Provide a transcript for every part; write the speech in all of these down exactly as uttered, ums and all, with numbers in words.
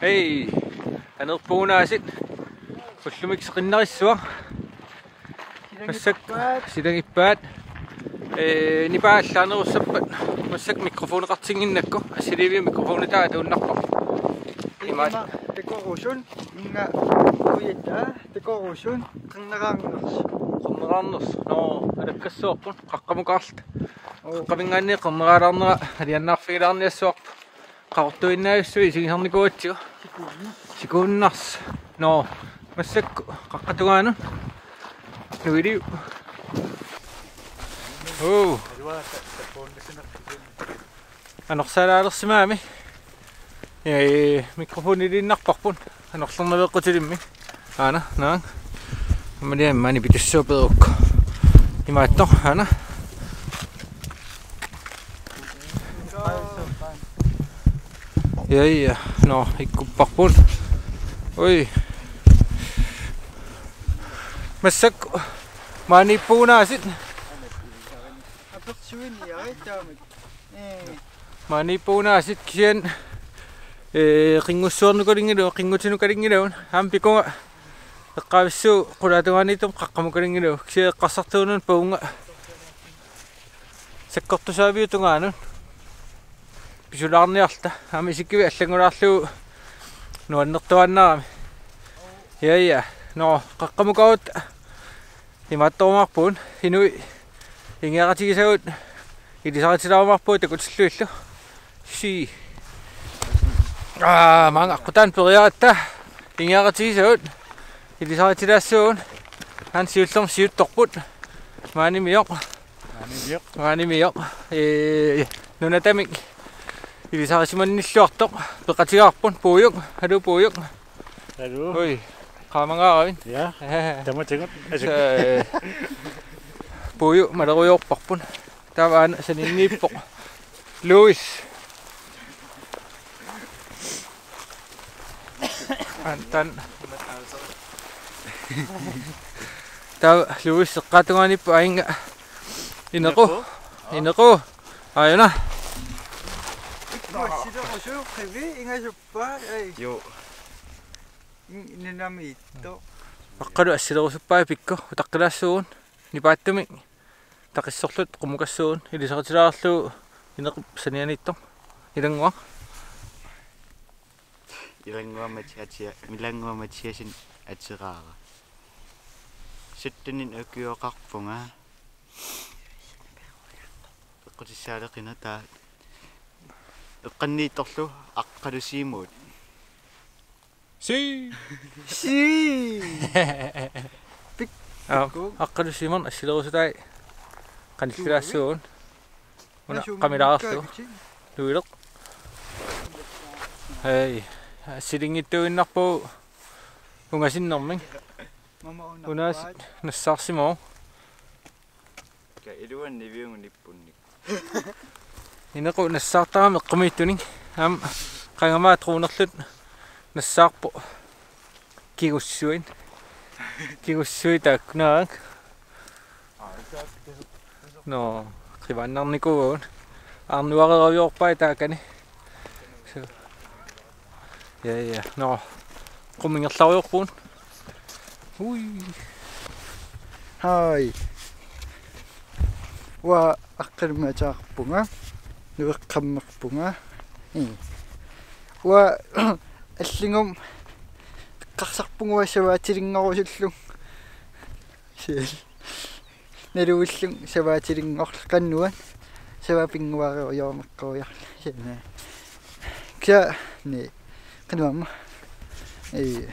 Hej, anerpugunaasiit. Ullumi seqinnarissuaq. Massakkut silagippaat. Ee, nipaa allaanerussappat. Massakkut mikrofoneqartinnginnakku. Assiliiviup mikrofonitaa atuinnarparput. Imaat. Ima takorusun, inga ujataa takorusun, qernerarnersoq. Qernerarnersoq. Nå, alakkassuarput, qaqqamukaarluta. Oo. Qaqqaminngaanniit qerneralaarnera aliannaarfigilaarniassuarput. Qaqortuinnaavissui isigisarnikuugatsigu. Sikuunnarsi. Nå, massakkut qaqqap tungaanut. Nuiliu. Oo. Anorsaalaarsimagami. Ee, mikrofoniliinnarparput. Anorlernaveeqqutilimmi. Aana, naang. Aamma liammaani pitussuuperukku. Imaattoq, aana. Ja, ja. Nå, ikkupparput. Oj. Massakkut maaniippugunaasiit. Apersuiniarit taamik. Ee. Maaniippugunaasiit kisianni, ee, qinngussuarnukalinngilu-, qinngutinukalinngilagut. Aamma pikunga eqqaavissuugut qulaatungaaniittumut qaqqamukalinngilagut. Kisianni eqqarsartuunut pavunga sakkortusaaviup tungaanut pisulaarniarluta. Aamma isikkivik allanngulaarlugu nuannertuaannarami. Ja, ja. Nå, qaqqamukaarutta imaattorumaarpugut, inuit ingiaqatigisagut ilisaritilaarumaarpugut takutillugillu. Si. Aa, maanga aqqutaani periaratta ingiaqatigisagut ilisaritilaassaagut. Aana siullermik siuttorput. Maanimioq. Maanimioq. Maanimioq. Ee, nunatamik ilisarisimannilluartoq. Peqatigaarput Puujuk. Haluu Puujuk. Haluu. Oj, qaamangaaravit? Ja. Tamatigut. Ee, Puujuk malerujoorparput. Taava aana saninniippoq. Louis. Antan. Taava Louis eqqaatungaaniippoq aajuna. Inequ. Inequ. Aajuna. Assilerusuuvoq qivi ingasuppa, ei. Jo. In-, nunamiittoq. Aqqalu assilerusuppai pikku, utaqqilaassuugut, nipaattumik. Taqissorluta qummukassuugut, ilisaritilaarlugu Inequp sanianiittoq. Ilannguaq. Ilannguaq Mathiasia-, Ilannguaq Mathiassen ateraara. Syttenit ukioqarpunga. Eqqutissaaleqineq taava. Eqqanniittorlu Aqqalu Siimut. Si. Si. Pik-, Aa, pikku. Aqqalu Siimut assilerusutai qanillilaassuugut. Una qamilaarlu. Nuileq. Hej. Assilinngitsuuinnarpugut ungasinnermik. Mama una. Unaasiit nassaarsimavoq. Ka iluanni viungunippunnik. Inequ nassaartarami eqqumiitsunik. Aamma qangamaat quunerluta nassaarpoq. Kigussuit. Kigussuit taakkunaaq. Nå, qivaannarnikuugut. Arnuareeraviorpai taakani. So. Ja, ja. Nå. Qummut ingerlarujoorpugut. Ui. Hej. Uanga Aqqalummi ateqarpunga. Nueqqammerpunga. Ii. Uanga allingum eqqarsarpunga uanga savaatilinngorusukkullu. Siil. Naluillunga savaatilinngorlunga qanoq una. Savaa pinnguarerujoorneqqujarlunga. Kisianni, qanoq aamma. Ee,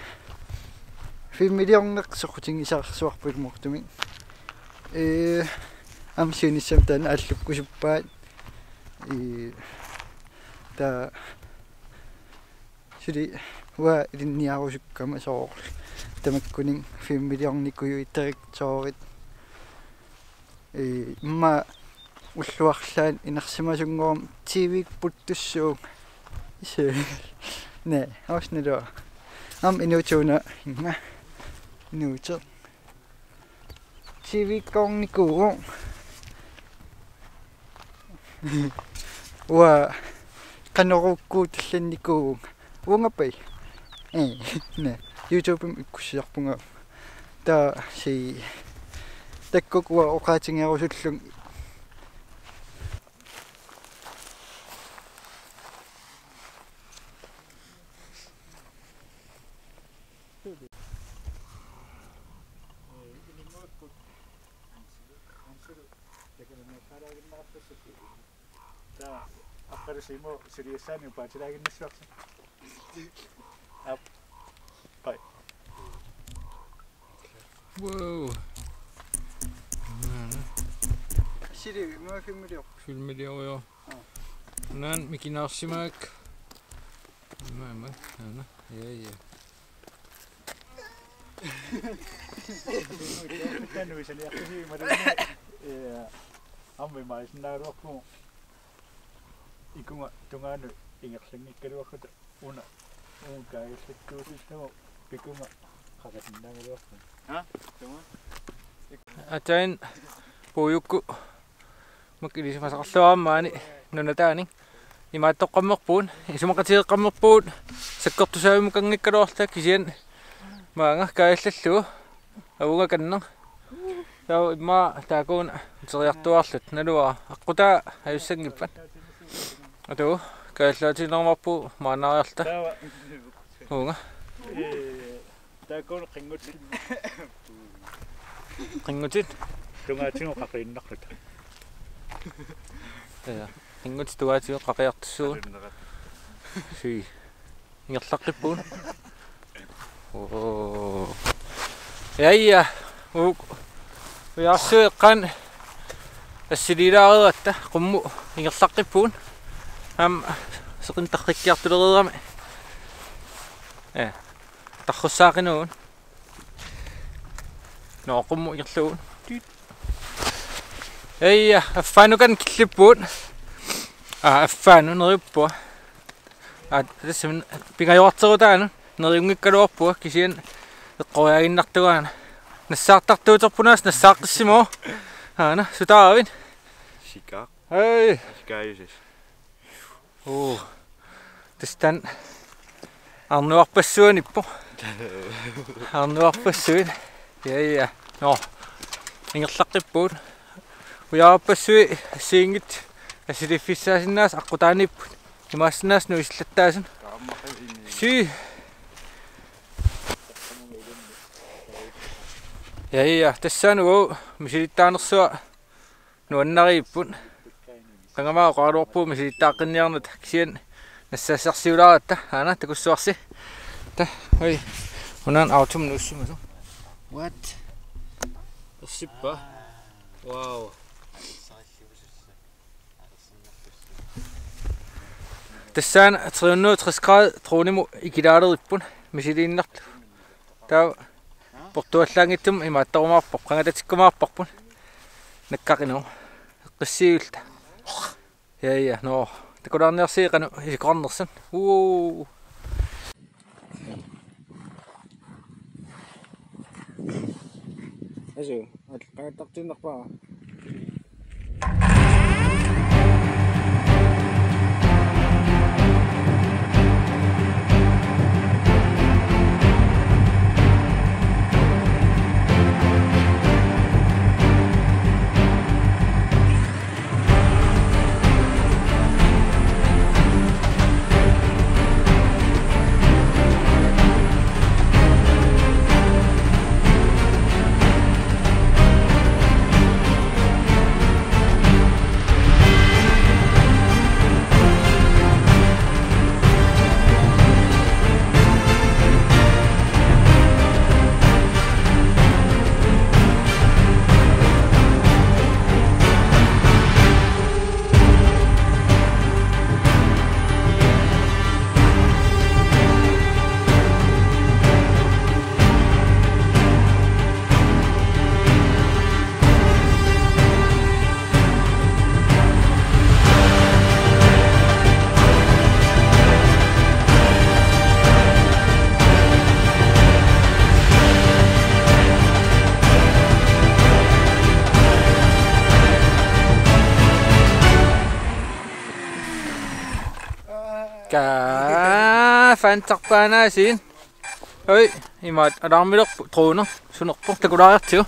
filmiliorneq soqutigisarsuarput ilumoortumik. Ee, aamma siunissami taanna aallukkusuppaat. Ee, taava suli uanga ilinniarusukkama soorlu. Tamakkuninnga filmiliornikujuit, direktørit. Ee, immaqa ullut arlaat inersimasunngormat T V-kkut puttussuunga. Isee. Naa, orsnilua. Aamma inuusuuna inga. Inuusoq. T V-kkoornikuuvoq. Uanga qanorukkuutillannikuuvunga. Uungapai. Ee, ne. YouTube-mi ikkussiarpunga. Taava si. Takkuk uanga oqaatigerusullunga. Taava aqqalusimu suliassaani upaatilaaginnassuarsi. Aap. Pai. Wow. Sili, ima filmilior. Filmilior, jo. Aa. Naan mikinaarsimaak. Ima, ima. Aana. Ja, ja. Taanna uisaniartusi imaluunniit. Ja. Aamma imaassinnaagaluarpugut. Ikunga tungaanut ingerlanngikkaluarluta una uunga kaajallattuutillugu pikunga qaqasinnaagaluarpugut. Ha? Tunga? Atain puujukku mak ilisimasaqarluarami maani nunataanik. Imaattoqqammerpugut, isumaqatigeeqqammerpugut, sakkortusaavimukanngikkaluarluta kisianni maanga kaajallallugu. Avunga kanneq. Taava immaqa taakkuuna uteriartuaarluta naluara aqqutaa ajussanngippat. Atu, kaajallaatiginerumaarpugut maannaariarluta. Taava. Uunga. Ee, taakkuuna qinngutit. Qinngutit. Tungaatigut qaqiinnarluta. Ja, qinngutit tungaatigut qaqiartussuugut. Sii. Ingerlaqqippugut. Oo. Ja, ja. U-, ujaarsuit eqqaanni assiliilaareeratta qummut ingerlaqqippugut. Aamma seqineq tarrikkiartulereerami. Ja. Tarrussaaqinuugut. Nå, qummut ingerlavugut. Ja, ja, affaannukanneq killippugut. Aa, affaannut neriuppunga. Aa, tassami pingajorarterutaanut neriunngikkaluarpunga kisianni eqqoriaaginnartunga aana. Nassaartartuuterput aasiit nassaaqqissimavoq. Aana, sutaaravit? Sikaaq. Hej. Sikaajusas. Uu. Tassa taanna arnuarpassuaniippoq. Arnuarpassuit. Ja, ja. Nå. Ingerlaqqippugut. Ujaarpassuit assigiinngitsut assiliiffissaasinnaasut aqqutaaniipput. Imaassinnaavoq nuisillattaasut. Sii. Ja, ja. Tassaana uagut misilittaanersua nuannariipput. Qangami oqaraluarpugut misilittaaqqinniarnata kisianni nassaassarsiulaaratta. Aana takussuarsi. Ta, oi. Unaana autumn nuussimasoq. What? Ersippa. Wow. Tassaana tre hundrede og tres grader dronimut ikilaaleripput misiliinnarlugu. Taava portuallaanngitsumik imaattorumaarpoq, qangatatikkumaarparput. Nakkaqinooq. Eqqissiivilluta. Ja, ja, nå. Takulaarniarsigit qanoq isikkoqarnersut. Uu. Asu, al-, qangattartiinnarpara. Kaa, fansarpaanaasiit. Oj, imaat alarmilerpoq, drone sunerpoq, takulaariartigu.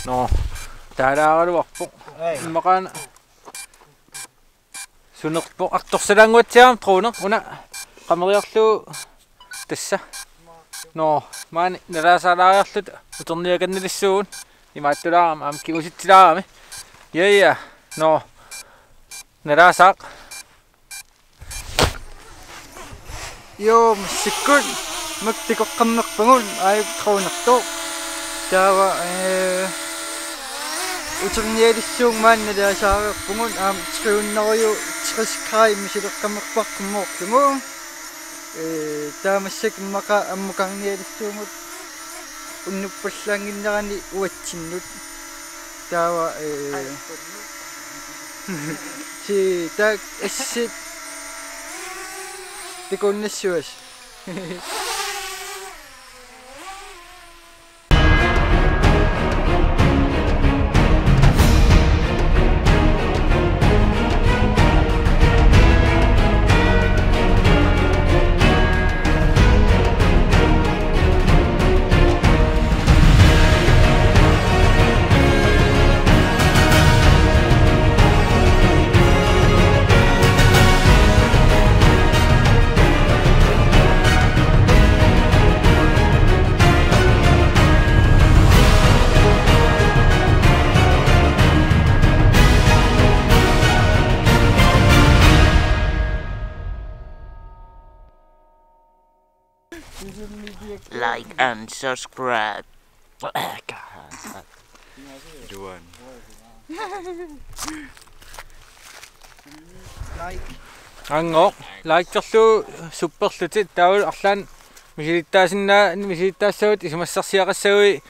Nå, taalaaraluarpoq. Immaqa sunerpoq, artorsalaannguatsiarami drone una qameriarlugu tassa. Nå, maani nalaasaalaariarluta uterniakannilissuugut, imaattulaarami aamma kingusitsilaarami. Ja, ja. Nå, nalaasaaq. Joo, massakkut Mac takoqqammerpugut, aap, dronertoq. Taava, ee, uternialissuugut maani nalaasaareerpugut, aamma tre hundrede og tres grader misileqqammerpoq qummoorlugu. Ee, taava massakkut immaqa ammukarnialissuugut unnuppallaannginnerani uatsinnut. Taava, ee, si taak assit takunnassuas. Like and subscribe. Duan. Like. Ango, like-erlugu supperlutit, taavalu arlaannik misilittaasinnaanni misilittaassavit isumassarsiaqassaguit,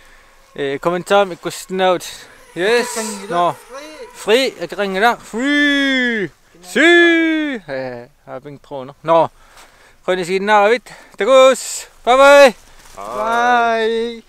ee, kommentarimi ikkussinnaavutit. Yes. Akeqanngilaq. Nå. Free. Free, akeqanngilaq. Free. Syg! Øh, har jeg en drone. Nå. Qujanaq isiginnaaravit. Takuss. Bye bye. Bye.